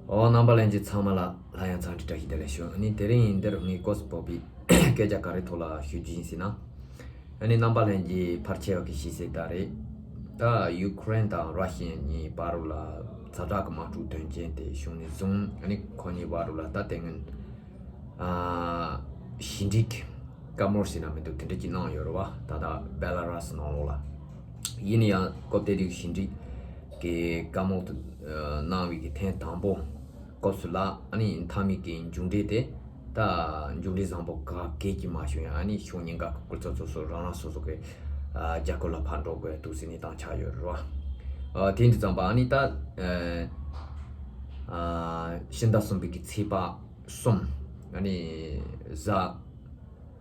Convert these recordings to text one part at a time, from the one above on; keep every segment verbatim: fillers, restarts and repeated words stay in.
ཨོ། རྣམ་པ་ལྷན་རྒྱས་ཚང་མ་ལ་སླར་ཡང་འཚམས་འདྲི་བཀྲ་ཤིས་བདེ་ལེགས་ཞུ། ཨ་ནི་དེ་རིང་འདིར་ངས་སྐབས་སུ་བབས་པའི་སྐད་ཆ་ག་རེ་ཐོག་ལ་ཞུ་རྒྱུ་ཡིན་ཟེར་ན། ཨ་ནི་རྣམ་པ་ལྷན་རྒྱས་ཕལ་ཆེ་བ་གིས་ཤེས་གསལ་ལྟར་རེད། ད་ཡུ་ཀེ་རེན་དང་ར་ཤི་ཡ་གཉིས་བར་ལ་ཛ་དྲག་གི་དམག་འཁྲུག་དོན་རྐྱེན་དེ་བྱུང་ནས་བཟུང་། ཨ་ནི་ཁོ་གཉིས་བར་ལ་ད་དེ་སྔོན་ཨ་ཞི་འགྲིག་གི་བཀའ་མོལ་ཟེར་ན་མི་འདུག་དེ་འདྲ་ཅིག་གནང་ཡོད་རེད་བ། ད་ལྟ་བེ་ལ་རུ་སི་ནང་ལོགས་ལ། ཡིན་ན་ཡང་སྐབས་དེ་དུས་ཞི་འགྲིག་གི་བཀའ་མོལ་དུ་ཨ་གནང་བའི་གི་ཐེངས་དང་པོ་སྐབས་སུ་ལ། ཨ་ནི་མཐའ་མའི་གི་མཇུག་འབྲས་དེ་ད་མཇུག་འབྲས་བཟང་པོ་ག་གེ་ཅིག་མ་བྱུང་ཡང་། ཨ་ནི་ཕྱོགས་གཉིས་ཀ་གི་སྐུ་ཚབ་སོ་སོ་རང་རང་སོ་སོ་གི་ཨ་རྒྱལ་ཁབ་ལ་ཕར་འགྲོ་དགོས་འདུག་ཟེར་གནས་སྟངས་ཆགས་ཡོད་རེད་བ། ཨ་དེ་འདི་ཙམ་པ། ཨ་ནི་ད་ཨ་ཕྱི་ཟླ་གསུམ་པའི་གི་ཚེས་པ་གསུམ། ཨ་ནི་གཟའ་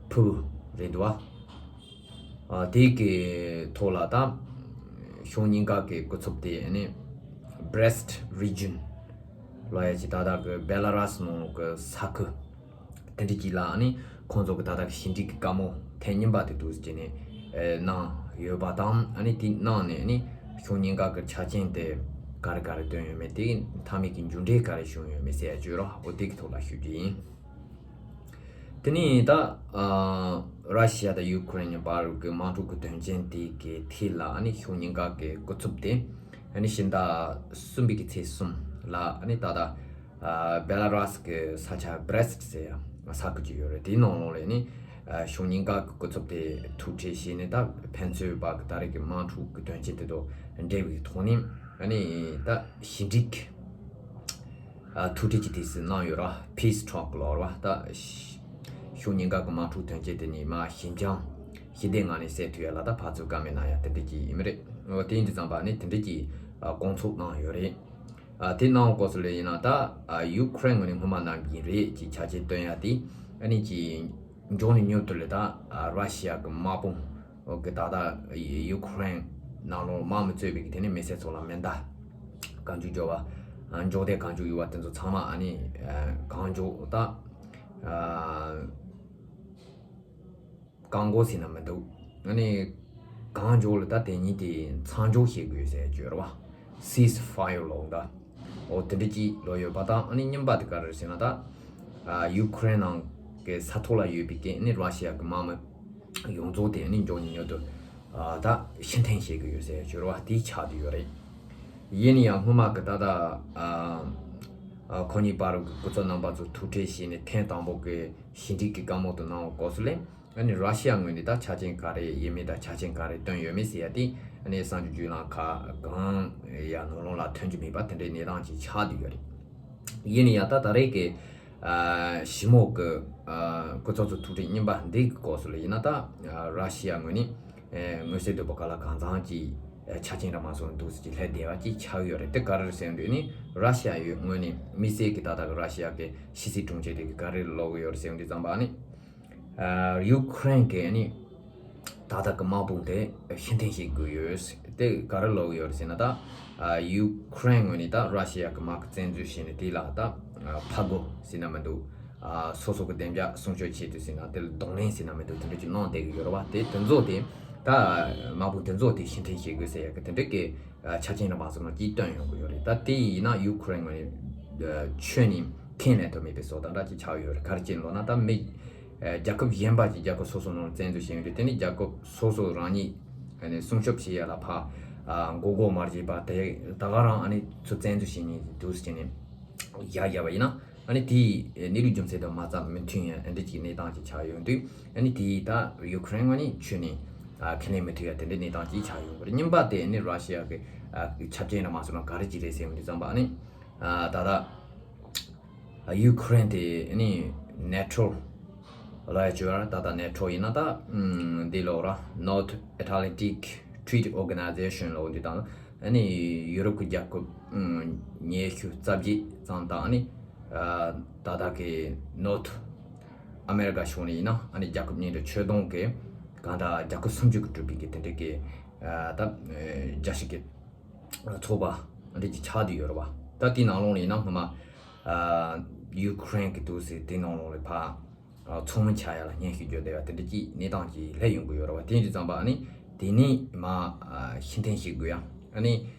ཕུར་བུ་རེད་འདུག་བ། ཨ་དེ་གི་ཐོག་ལ་ད་ཕྱོགས་གཉིས་ཀ་གི་སྐུ་ཚབ་དེ་ཨ་ནི་Brest region ལབ་ཡ་ཅིག་ད་ལྟ་གི་བེ་ལ་རུ་སི་ནང་གི་ས་ཁུལ་དེ་འདྲ་ཅིག་ལ། ཨ་ནི་ཁོང་ཚོ་གི་ད་ལྟ་གི་ཞི་འགྲིག་གི་བཀའ་མོལ་ཐེངས་གཉིས་པ་དེ་འདུག་ཟེར་ནས་ཨེ་གནང་ཡོད་པ་དང་། ཨ་ནི་དེ་གནང་ནས་ཨ་ནི་ཕྱོགས་གཉིས་ཀ་གི་ཆ་རྐྱེན་དེ་ག་རེ་ག་རེ་བཏོན་ཡོད་མེད། དེ་མཐའ་མའི་གི་མཇུག་འབྲས་ག་རེ་བྱུང་ཡོད་མེད་ཟེར་ཡ་ཅིག་ཡོད་རེད་བ། འོ་དེ་གི་ཐོག་ལ་ཞུ་རྒྱུ་ཡིན། དེ་ནས་ད་ཨ་ར་ཤི་ཡ་དང་ཡུ་ཀེ་རེན་གཉིས་བར་གྱི་དམག་འཁྲུག་གི་དོན་རྐྱེན་དེ་གི་ཐད་ལ། ཨ་ནི་ཕྱོགས་གཉིས་ཀ་གི་སྐུ་ཚབ་དེ་ཨ་ནི་ཕྱི་ཟླ་གསུམ་པའི་གི་ཚེས་གསུམ་ལ། ཨ་ནི་ད་ལྟ་ཨ་བེ་ལ་རུ་སི་གི་ས་ཆ་བྷི་རེ་སི་ཊི་ཟེར་ཡ་ས་ཁུལ་ཅིག་ཡོད་རེད། དེའི་ནང་ལོགས་ལ་ཨ་ནི་ཨ་ཕྱོགས་གཉིས་ཀ་གི་སྐུ་ཚབ་དེ་ཐུག་འཕྲད་བྱས་ནས། ད་ཕན་ཚུན་བར་གྱི་ད་རེས་ཀྱི་དམག་འཁྲུག་གི་དོན་རྐྱེན་དེ་དང་འབྲེལ་བའི་ཐོག་ནས། ཨ་ནི་ད་ཞི་འགྲིག་ཨ་ཐུག་འཕྲད་ཀྱི་དུས་སུ་གནང་ཡོད་ར། Peace talk ལབ་ར་བ། ད་ཕྱོགས་གཉིས་ཀ་གི་དམག་འཁྲུག་དོན་རྐྱེན་དེ་ནི་མར་ཞི་འཇམ་ཞི་བདེ་ངང་ནས་སེལ་ཐུབ་ཡ་ལ་ད་ཕར་ཚུར་བཀའ་མོལ་གནང་ཡ་དེ་འདྲ་ཅིག་ཡིན་པ་རེད། འོ་དེ་ཡིན་དུས་ཙམ་པ་ནི་དེ་འདྲ་ཅིག་ཨ་དགོངས་ཚུལ་གནང་ཡོད་རེད། ཨ་དེ་གནང་སྐབས་སུ་ལ་ཡིན་ན། ད་ཨ་ཡུ་ཀེ་རེན་ངོས་ནས་སྔོན་མ་གནང་གི་རེད་ཅེས་ཆ་རྐྱེན་བཏོན་ཡ་དེ། ཨ་ནི་ཅིག་མགྱོགས་ནས་མྱུར་དུ་ལ་ད་ཨ་ར་ཤི་ཡ་གི་དམག་དཔུང་གི་ད་ལྟ་ཡུ་ཀེ་རེན་ནང་ལོགས་དམག་མི་གཙོས་པའི་གི་དེ་ནས་མི་སེར་ཚོ་ལ་མེ་མདའ་གང་མཆོག་འབྱོར་བ། ཨ་མགྱོགས་དེ་གང་མཆོག་ཡོད་པ་དེ་ཚོ་ཚང་མ་ཨ་ནི་ཨ་གང་མགྱོགས་ད་ཨ་གང་དགོས་ཟེར་ན་མི་འདུག་ཨ་ནི་གང་མགྱོགས་ལ་ད་དེ་གཉིས་དེ་མཚམས་འཇོག་བྱེད་དགོས་ཟེར་བརྗོད་ར་བ། Cease fire ལབ་ད། འོ་དེ་འདྲ་ཅིག་ལབ་ཡོད་པ་དང་། ཨ་ནི་གཉིས་པ་དེ་ག་རེ་ཟེར་ན། ད་ཨ་ཡུ་ཀེ་རེན་ནང་གི་ས་ཐོག་ལ་ཡོད་པའི་གི་ཨ་ནི་ར་ཤི་ཡ་གི་དམག་མི་ཡོངས་རྫོགས་དེ་ཨ་ནི་མགྱོགས་ནས་མྱུར་དུ་ཨ་ད་ཕྱིར་འཐེན་བྱེད་དགོས་ཡོད་ཟེར་བརྗོད་ར་བ། དེ་ཆགས་བསྡད་ཡོད་རེད། ཡིན་ན་ཡང་སྔོན་མ་གི་ད་ལྟ་ཨ་ཨ་ཁོ་གཉིས་བར་གྱི་སྐུ་ཚབ་རྣམ་པ་ཚོ་ཐུག་འཕྲད་བྱས་ནས་ཐེངས་དང་པོ་གི་ཞི་འགྲིག་གི་བཀའ་མོལ་དུ་གནང་བའི་སྐབས་སུ་ལ། ཨ་ནི་ར་ཤི་ཡ་ངོས་ནས་ད་ཆ་རྐྱེན་ག་རེ་ཡོད་མེད་དང་ཆ་རྐྱེན་ག་རེ་བཏོན་ཡོད་མེད་ཟེར་ཡ་དེ། ཨ་ནི་གསར་འགྱུར་བརྒྱུད་ལམ་ཁག་གང་ཡང་ནང་ལོགས་ལ་ཐོན་རྒྱུ་མེད་པ་དེ་འདྲའི་གནས་སྟངས་ཅིག་ཆགས་བསྡད་ཡོད་རེད། ཡིན་ན་ཡང་ད་ད་རེས་ཀྱི་ཨ་ཞི་མོལ་གྱི་ཨ་སྐུ་ཚབ་ཚོ་ཐུག་འཕྲད་གཉིས་པ་འདི་གི་སྐབས་སུ་ལ་ཡིན་ན། ད་ཨ་ར་ཤི་ཡ་ངོས་ནས་ཨེ་མངོན་གསལ་དོད་པོ་ག་ལ་གང་འཚམ་ཅིག་ཨེ་ཆ་རྐྱེན་ར་མ་སོང་འདུག་ཟེར་ཅིག་ལྷད་བསྡད་པ་ཅིག་ཆགས་ཡོད་རེད། དེ་ག་རེ་རེད་ཟེར་དུས་ནི། ར་ཤི་ཡ་ཡུལ་ངོས་ནས་དམིགས་བསལ་གྱི་ད་ལྟ་གི་ར་ཤི་ཡ་གི་ཕྱི་སྲིད་དྲུང་ཆེ་དེ་གིས་ག་རེ་ལབ་ཀྱི་ཡོད་རེད་ཟེར་དུས་ཙམ་པ། ཨ་ནི་ཨ་ཡུ་ཀེ་རེན་གྱི་ཨ་ནི་ད་ལྟ་གི་དམག་དཔུང་དེ་ཕྱིར་འཐེན་བྱེད་དགོས་ཡོད། དེ་ག་རེ་ལབ་ཀྱི་ཡོད་རེད་ཟེར་ན། ད་ཨ་ཡུ་ཀེ་རེན་ངོས་ནས་ད་ར་ཤི་ཡ་གི་དམག་གི་བཙན་འཛུལ་བྱས་ནས་དེ་ལ་ད་ཨ་ཕར་རྒོལ་ཟེར་ན་མི་འདུག་ཨ་སོ་སོ་གི་བདེ་འཇགས་སྲུང་སྐྱོབ་ཆེད་དུ་ཟེར་ན། དེ་ལ་གདོང་ལེན་ཟེར་ན་མི་འདུག་དེ་འདྲ་ཅིག་གནང་བསྡད་ཀྱི་ཡོད་རེད་བ། དེ་དེ་ཚོ་དེ་ད་དམག་དཔུང་དེ་ཚོ་དེ་ཕྱིར་འཐེན་བྱེད་དགོས་ཟེར་ཡ་གི་དེ་འདྲ་གི་ཨ་ཆ་རྐྱེན་ར་མ་སོང་ན་ཅིག་བཏོན་ཡོང་གི་ཡོད་རེད། ད་དེ་ཡིན་ན་ཡུ་ཀེ་རེན་ངོས་ནས་ཨ་ཁྱོན་ནས་ཁས་ལེན་ཐུབ་མེད་པའི་བཟོ་ལྟ་འདྲ་ཅིག་ཆགས་ཡོད་རེད། ག་རེ་བྱས་ནས་ལབ་ན། ད་མི་ཨ་རྒྱལ་ཁབ་གཞན་པ་ཅིག་རྒྱལ་ཁབ་སོ་སོ་ནང་བཙན་འཛུལ་བྱས་ཡོང་དུས། དེ་ནི་རྒྱལ་ཁབ་སོ་སོ་རང་ཉིད་ཨ་ནི་སྲུང་སྐྱོབ་བྱེད་ཡ་ལ་ཕར་ཨ་མགོ་སྐོར་མ་བྱེད་པ། དེ་ད་ག་རང་ཨ་ནི་ཚུར་བཙན་འཛུལ་བྱེད་མཁན་འདུག་ཟེར་ནས་ཡར་བཞག་པ་ཡིན་ན། ཨ་ནི་དེའི་གནས་ལུགས་རྒྱུ་མཚན་དང་མ་རྩ་མི་མཐུན་ཡ་འདི་འདྲ་ཅིག་གནས་སྟངས་ཅིག་ཆགས་ཡོང་དུས། ཨ་ནི་དེ་ད་ཡུ་ཀེ་རེན་ངོས་ནས་ཁྱོན་ནས་ཨ་ཁས་ལེན་མི་ཐུབ་ཡ་དེ་འདྲའི་གནས་སྟངས་ཅིག་ཆགས་ཡོང་གི་རེད། གཉིས་པ་དེ་ཨ་ནི་ར་ཤི་ཡ་གི་ཨ་ཆ་རྐྱེན་ར་མ་སོང་ན་ག་རེ་ཅིག་རེད་ཟེར་ཡོང་དུས་ཙམ་པ། ཨ་ནི་ཨ་ད་ལྟ་ཡུ་ཀེ་རེན་དེ་ཨ་ནི་ནེ་ཊོ་ལ་ཡ་བྱོས་ར། ད་ལྟ་ནེ་ཊོ་ཡིན་ན་ད་ཨམ་འདི་ལབ་ར། North Atlantic Treaty Organization ལབ་འདི་དང་། ཨ་ནི་ཡུ་རོབ་ཀྱི་རྒྱལ་ཁབ་ཨམ་ཉི་ཤུ་རྩ་བརྒྱད་ཙམ་དང་། ཨ་ནི་ཨ་ད་ལྟ་གི་North America ཕྱོགས་ནས་ཡིན་ན། ཨ་ནི་རྒྱལ་ཁབ་གཉིས་དང་ཆོས་དོན་གྱི་གང་ལྟར་རྒྱལ་ཁབ་སུམ་ཅུ་གིས་གྲུབ་པའི་གི་དེ་འདྲའི་གི་ཨ་ད་ཨ་རྒྱལ་སྤྱི་གི་ཚོགས་པ་འདི་ཅིག་ཆགས་བསྡད་ཡོད་རེད་བ། ད་དེའི་ནང་ལོགས་ལ་ཡིན་ན་སྔོན་མ་ཨ་ཡུ་ཀེ་རེན་གྱི་འདུག་ཟེར། དེའི་ནང་ལོགས་ལ་ཕར་ཨ་ཚོགས་མི་ཆགས་ཡ་ལ་སྙན་ཞུ་རྒྱག་བསྡད་ཡ་དེ་འདྲ་ཅིག་གནས་སྟངས་ཅིག་སླེབས་ཡོང་གི་ཡོད་རེད་བ། དེ་ཡིན་དུས་ཙམ་པ་ཨ་ནི་དེ་ནས་མར་ཨ་ཕྱིར་འཐེན་བྱེད་དགོས་ཡ། ཨ་ནི་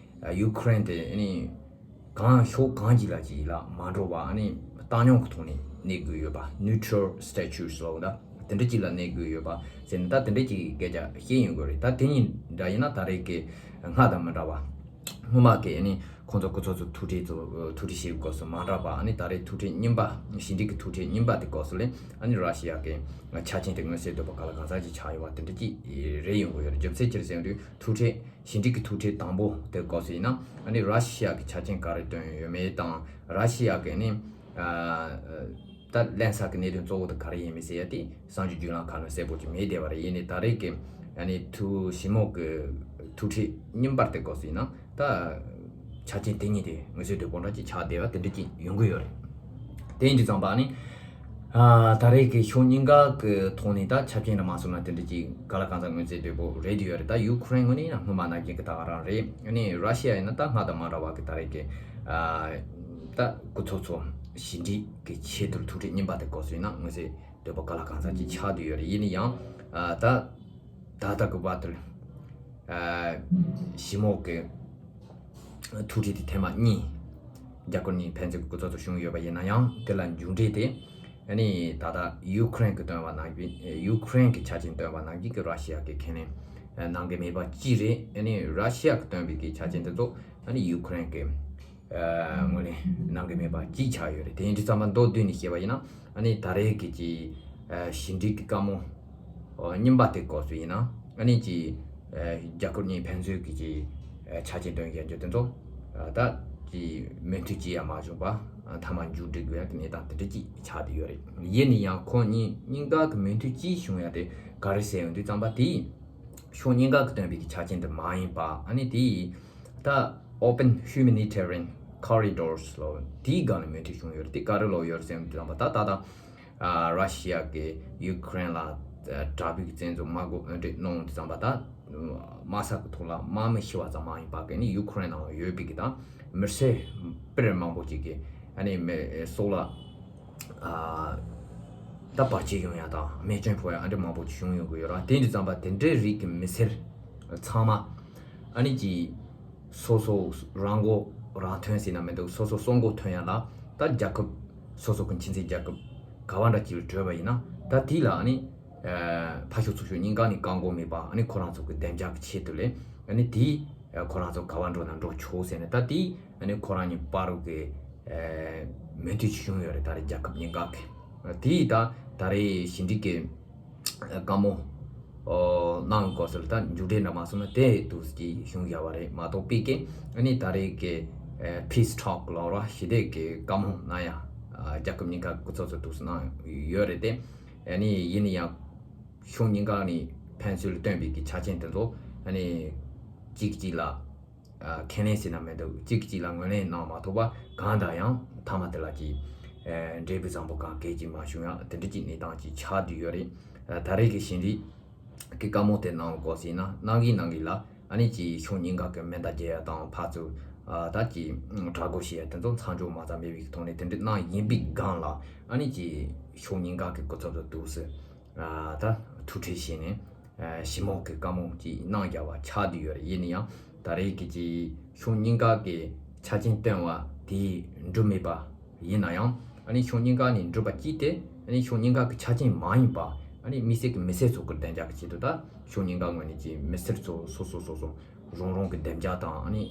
ཨ་ཡུ་ཀེ་རེན་དེ་ཨ་ནི་ གང་ཕྱོགས་གང་ཅིག་ལ་ཅིག་ལ་མ་འགྲོ་བ། ཨ་ནི་བཏང་སྙོམས་ཀྱི་ཐོག་ནས་གནས་དགོས་ཡོད་པ། neutral status ལབ་ད་དེ་འདྲ་ཅིག་ལ་གནས་དགོས་ཡོད་པ་ཟེར་ནས། ད་དེ་འདྲ་ཅིག་སྐད་ཆ་བཤད་ཡོང་གི་རེད། ད་དེ་གཉིས་འདྲ་ཡིན་ན་ད་རེས་ཀྱི་སྔ་དང་མི་འདྲ་བ། སྔོན་མ་གི་ཨ་ནི་ཁོང་ཚོ་སྐུ་ཚབ་ཚོ་ཐུག་འཕྲད་ཚོ་ཐུག་འཕྲད་བྱེད་སྐབས་སུ་མ་འདྲ་བ། ཨ་ནི་ད་རེས་ཐུག་འཕྲད་རྙིང་པ། ཞི་འགྲིག་གི་ཐུག་འཕྲད་རྙིང་པ་དེ་སྐབས་སུ་ལས་ཨ་ནི་ར་ཤི་ཡ་གི་ཆ་རྐྱེན་དེ་མངོན་གསལ་དོད་པོ་ག་ལ་གང་འཚམ་ཅིག་ཆགས་ཡོད་པ་དེ་འདྲ་ཅིག་རེད་ཡོང་གི་ཡོད་རེད། རྒྱུ་མཚན་ཅི་རེད་ཟེར་དུས་ཐུག་འཕྲད། ཞི་འགྲིག་གི་ཐུག་འཕྲད་དང་པོ་དེ་སྐབས་སུ་ཡིན་ན་ཨ་ནི་ར་ཤི་ཡ་གི་ཆ་རྐྱེན་ག་རེ་བཏོན་ཡོད་མེད་དང་། ར་ཤི་ཡ་གི་ནི་ཨ་ད་ལྷན་ས་གི་གནད་དོན་གཙོ་བོ་དེ་ག་རེ་ཡིན་མིན་ཟེར་ཡ་དེ་གསར་འགྱུར་བརྒྱུད་ལམ་ཁག་ནང་གསལ་པོ་ཅིག་མེད་བསྡད་པ་རེད། ཡིན་ནའི་ད་རེས་ཀྱི་ཨ་ནི་ཐུག་ཞི་མོལ་གི་ཐུག་འཕྲད་རྙིང་པ་དེ་སྐབས་སུ་ཡིན་ན་ད་ཆ་རྐྱེན་དེ་གཉིས་དེ་མངོན་གསལ་དོད་པོ་འདྲ་ཅིག་ཆགས་བསྡད་པ་དེ་འདྲ་ཅིག་ཡོང་གི་ཡོད་རེད། དེ་ཡིན་དུས་ཙམ་པ་ནི། ཨ། ད་རེས་ཀྱི་ཕྱོགས་གཉིས་ཀ་གི་ཐོག་ནས་ད་ཆ་རྐྱེན་ར་མ་སོང་ན་དེ་འདྲ་ཅིག་ག་ལ་གང་འཚམ་མངོན་གསལ་དོད་པོ་རེད་དུ་ཡོད་རེད། ད་ཡུ་ཁུ་རེན་ངོས་ནས་ཡིན་ན་སྔོན་མ་ནང་བཞིན་གྱི་ད་ག་རང་རེད། ཨ་ནི་ར་ཤི་ཡ་ཡིན་ན་ད་སྔ་དང་མ་འདྲ་བ་གི་ད་རེས་ཀྱི་ཨ་ད་སྐུ་ཚབ་ཚོ་ཞི་འགྲིག་གི་ཆེད་དུ་ཐུག་འཕྲད་རྙིང་པ་དེ་སྐབས་སུ་ཡིན་ན་མངོན་གསལ་དོད་པོ་ག་ལ་གང་འཚམ་ཅིག་ཆགས་བསྡད་ཡོད་རེད། ཡིན་ན་ཡང་ཨ་ད་ད་ལྟ་གི་བར་དུ་ཨ་ཞི་མོལ་གི་ཐུག་འཕྲད་དེ་ཐེངས་མ་གཉིས་རྒྱ་གར་གཉིས་ཕན་ཚུན་གྱི་སྐུ་ཚབ་ཚོ་བྱུང་ཡོད་པ་ཡིན་ན་ཡང་། དེ་ལ་མཇུག་འབྲས་དེ་ཨ་ནི་ད་ལྟ་ཡུ་ཁུ་རེན་གྱིས་བཏོན་པ་ནང་བཞིན། ཡུ་ཁུ་རེན་གྱི་ཆ་རྐྱེན་བཏོན་པ་ནང་བཞིན་གྱི་ར་ཤི་ཡ་གིས་ཁས་ལེན་གནང་གི་མེད་པ་གཅིག་རེད། ཨ་ནི་ར་ཤི་ཡ་གིས་བཏོན་པའི་གི་ཆ་རྐྱེན་དེ་ཚོ་ཨ་ནི་ཡུ་ཁུ་རེན་གྱི་ཨ་ངོས་ནས་གནང་གི་མེད་པ་གཅིག་ཆགས་ཡོད་རེད། དེ་ཡིན་དུས་ཙམ་པ་མདོར་བསྡུས་ནས་བཤད་པ་ཡིན་ན་ཨ་ནི་ད་རེས་ཀྱི་ཅིག་ཨ་ཞི་འགྲིག་གི་བཀའ་མོལ་རྙིང་པ་དེ་སྐབས་སུ་ཡིན་ན་ཨ་ནི་ཅིག་ཨ་རྒྱ་གར་གཉིས་ཕན་ཚུན་གྱི་ཅིག་ཨ་ཆ་རྐྱེན་བཏོན་བཞག་རྒྱུ་དེ་ཚོ་ཨ་ད་ཅིག་མོས་མཐུན་བྱེད་ཡ་མ་བྱུང་བ། ཨ་མཐའ་མ་མཇུག་སྒྲིལ་དགོས་ཡ་གི་གནས་སྟངས་དེ་འདྲ་ཅིག་ཆགས་བསྡད་ཡོད་རེད། ཡིན་ན་ཡང་ཁོང་གཉིས་གཉིས་ཀ་གི་མོས་མཐུན་གཅིག་བྱུང་ཡ་དེ་ག་རེ་ཟེར་ཡོང་དུས་ཙམ་པ་དེ་ཕྱོགས་གཉིས་ཀ་གི་བཏོན་པའི་གི་ཆ་རྐྱེན་དེ་མ་ཡིན་པ། ཨ་ནི་དེ་ད་open humanitarian corridors ལོ་དེའི་སྒང་ནས་མོས་མཐུན་བྱུང་ཡོད་རེད། དེ་ག་རེ་ལོ་ཡོད་རེད་ཟེར་ཡོང་དུས་ཙམ་པ་ད་ད་ད་ཨ་ར་ཤི་ཡ་གིས་ཡུ་ཁུ་རེན་ལ་ཨ་དྲག་པོའི་བཙན་འཛུལ་དམག་འཁྲུག་གནང་དུས་ཙམ་པ་ད་དམག་ས་གི་ཐོག་ལ་དམག་མི་ཤི་བ་ཙམ་མ་ཡིན་པ་གི་ནི་ཡུ་ཁུ་རེན་ནང་ཡོད་པའི་གི་ད་མི་སེར་དཔེ་མང་པོ་ཅིག་གི་ཨ་ནི་མི་སྲོག་ལ་ཨ་ད་བར་ཆད་ཡོང་ཡ་དང་རྨས་སྐྱོན་ཕོག་ཡ་ཨ་འདྲ་མང་པོ་ཅིག་བྱུང་ཡོང་གི་ཡོད་ར། དེ་འདྲ་ཙམ་པ་དེ་འདྲའི་རིགས་ཀྱི་མི་སེར་ཚང་མ་ཨ་ནི་ཅིག་སོ་སོ་རང་མགོ་རང་ཐོན་ཟེར་ན་མི་འདུག་སོ་སོ་སྲོག་མགོ་ཐོན་ཡ་ལ་ད་རྒྱལ་ཁབ་སོ་སོ་གི་ཁྱིམ་མཚེས་རྒྱལ་ཁབ་ག་བ་འདྲ་ཅིག་ལ་བྲོས་པ་ཡིན་ན་ད་དེ་ལ་ཨ་ནི་ཨ་ཕར་ཕྱོགས་ཚུར་ཕྱོགས་གཉིས་ཀ་ནས་བཀག་འགོག་མེད་པ་ཨ་ནི་ཁོ་རང་ཚོ་གི་བདེ་འཇགས་ཀྱི་ཆེད་དུ་ལས་ཨ་ནི་དེ་ཁོ་རང་ཚོ་ག་བ་འགྲོ་ན་འགྲོ་ཆོག་ཟེར་ནས་ད་དེ་ཨ་ནི་ཁོ་རང་གཉིས་བར་གྱི་ཨ་མོས་མཐུན་ཅིག་བྱུང་ཡོད་རེད། ད་རེས་རྒྱལ་ཁབ་གཉིས་ཀ་གི་དེ་ད་ད་རེས་ཞི་འགྲིག་གི་བཀའ་མོལ་ཨོ་གནང་དགོས་ཟེར་ད་མཇུག་འབྲས་འདྲ་མ་སོང་ན་དེ་འདུག་ཅིག་བྱུང་ཡོད་པ་རེད་མ་གཏོགས་པའི་གི་ཨ་ནི་ད་རེས་ཀྱི་ཨ་peace talk ལབ་ར་ཞི་བདེ་གི་བཀའ་མོལ་གནང་ཡ་ཨ་རྒྱལ་ཁབ་གཉིས་ཀ་སྐུ་ཚབ་ཚོ་འདུག་སེ་གནང་ཡོད་རེད་དེ། ཨ་ནི་ཡིན་ན་ཡང་ཕྱོགས་གཉིས་ཀ་ནས་ཕན་ཚུན་ལ་བཏོན་པའི་གི་ཆ་རྐྱེན་དེ་ཚོ་ཨ་ནི་གཅིག་གཅིག་ལ་ཨ་ཁས་ལེན་ཟེར་ན་མི་འདུག་གཅིག་གཅིག་ལ་ངོས་ལེན་གནང་མ་ཐུབ་པ་གང་ལྟར་ཡང་མཐའ་མ་དེ་ལ་ཅིག་ཨ་འབྲས་བུ་བཟང་པོ་གང་གལ་ཅིག་མ་བྱུང་ཡང་དེ་འདྲ་ཅིག་གནས་སྟངས་ཅིག་ཆགས་བསྡད་ཡོད་རེད། ཨ་ད་རེས་ཀྱི་ཞི་འགྲིག་གི་བཀའ་མོལ་དེ་གནང་དགོས་ཟེར་ན་གནང་གིན་གནང་གིན་ལ་ཨ་ནི་ཅིག་ཕྱོགས་གཉིས་ཀ་གི་མེ་མདའ་རྒྱག་ཡ་དང་ཕར་ཚུར་ཨ་ད་ཅིག་དྲག་རྒོལ་བྱེད་ཡ་དེ་ཚོ་མཚམས་འཇོག་མ་ཚར་མེད་པའི་ཐོག་ནས་དེ་འདྲ་གནང་ཡིན་པའི་སྒང་ལ་ཨ་ནི་ཅིག་ཕྱོགས་གཉིས་ཀ་གི་སྐུ་ཚབ་ཚོ་འདུག་སེ་ཨ་ད་ཐུག་འཕྲད་བྱས་ནས་ཨ་ཞི་མོལ་གྱི་བཀའ་མོལ་ཅིག་གནང་རྒྱ་བ་ཆགས་བསྡད་ཡོད་རེད། ཡིན་ན་ཡང་ད་རེས་ཀྱི་ཅིག་ཕྱོགས་གཉིས་ཀ་གི་ཆ་རྐྱེན་བཏོན་པ་དེ་འགྲུབ་མེད་པ་ཡིན་ན་ཡང་ཨ་ནི་ཕྱོགས་གཉིས་ཀ་ནས་འགྲུབ་པ་གཅིག་དེ་ཨ་ནི་ཕྱོགས་གཉིས་ཀ་གི་ཆ་རྐྱེན་མ་ཡིན་པ་ཨ་ནི་དམིགས་བསལ་གྱི་མི་སེར་ཚོ་གི་བདེ་འཇགས་ཀྱི་ཆེད་དུ་ད་ཕྱོགས་གཉིས་ཀ་ངོས་ནས་ཀྱི་མི་སེར་ཚོ་སོ་སོ་སོ་སོ་རང་རང་གི་བདེ་འཇགས་དང་ཨ་ནི་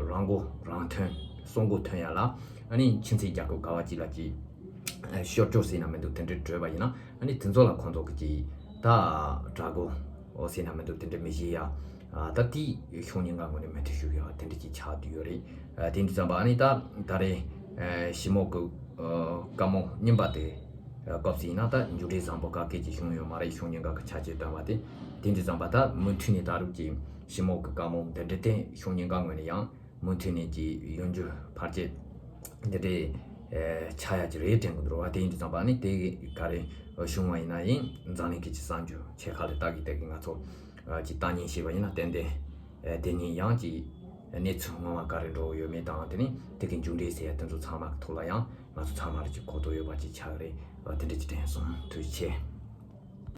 རང་མགོ་རང་ཐོན་སྲོག་མགོ་ཐོན་ཡ་ལ་ཨ་ནི་ཁྱིམ་མཚེས་རྒྱལ་ཁབ་ག་བ་ཅིག་ལ་ཅིག་ཤོར་སྐྱོར་ཟེར་ན་མི་འདུག་དེ་འདྲ་བྲོས་པ་ཡིན་ན་ཨ་ནི་དེ་ཚོ་ལ་ཁོང་ཚོ་གི་ཅིག་ད་དྲག་རྒོལ་ཟེར་ན་མི་འདུག་དེ་འདྲ་མི་བྱེད་ཡ། ད་དེ་ཕྱོགས་གཉིས་ཀ་ངོས་ནས་མོས་མཐུན་ཞུ་ཡ་དེ་འདྲ་ཅིག་ཆགས་བསྡད་ཡོད་རེད། དེ་འདྲ་ཙམ་པ་ཨ་ནི་ད་ད་རེས་ཞི་མོལ་གི་བཀའ་མོལ་རྙིང་པ་དེ་སྐབས་སུ་ཡིན་ན་ད་མཇུག་འབྲས་བཟང་པོ་ག་གེ་ཅིག་བྱུང་ཡོད་མ་རེད། ཕྱོགས་གཉིས་ཀ་གི་ཆ་རྐྱེན་བཏོན་པ་དེ་དེ་འདྲ་ཙམ་པ་ད་མུ་མཐུད་ནས་ད་རུང་ཅིག་ཞི་མོལ་གི་བཀའ་མོལ་འདི་འདྲ་དེ་ཕྱོགས་གཉིས་ཀ་ངོས་ནས་ཡང་མུ་མཐུད་ནས་ཀྱི་ཡོང་རྒྱུ་ཕལ་ཆེར་འདི་འདྲའི་ཆགས་ཡག་ཅིག་རེད་དྲན་གི་འདུག་ར་བ། དེ་ཡིན་དུས་ཙམ་པ་ནི་དེ་ག་རེ་བྱུང་བ་ཡིན་ན་ཡིན་འཛམ་གླིང་གི་ཅིག་གསར་འགྱུར་ཆེ་ཁག་ལ་ལྟ་གི་བསྡད་གི་ང་ཚོ་ཅིག་ལྟ་ཉན་བྱས་པ་ཡིན་ན་ཏན་ཏན་དེ་ནས་ཡང་ཅིག་གནས་ཚུལ་སྔོན་མ་ག་རེ་འགྲོ་གི་ཡོད་མེད་དང་དེ་ནས་དེ་གི་མཇུག་འབྲས་ཟེར་ཡ་དེ་ཚོ་ཚང་མ་གི་ཐོག་ལ་ཡང་ང་ཚོ་ཚང་མ་ལ་ཅིག་གོ་རྟོགས་ཡོད་པ་ཅིག་ཆགས་གི་རེད། དེ་འདྲ་ཅིག་དྲན་སོང་། ཐུགས་རྗེ་ཆེ།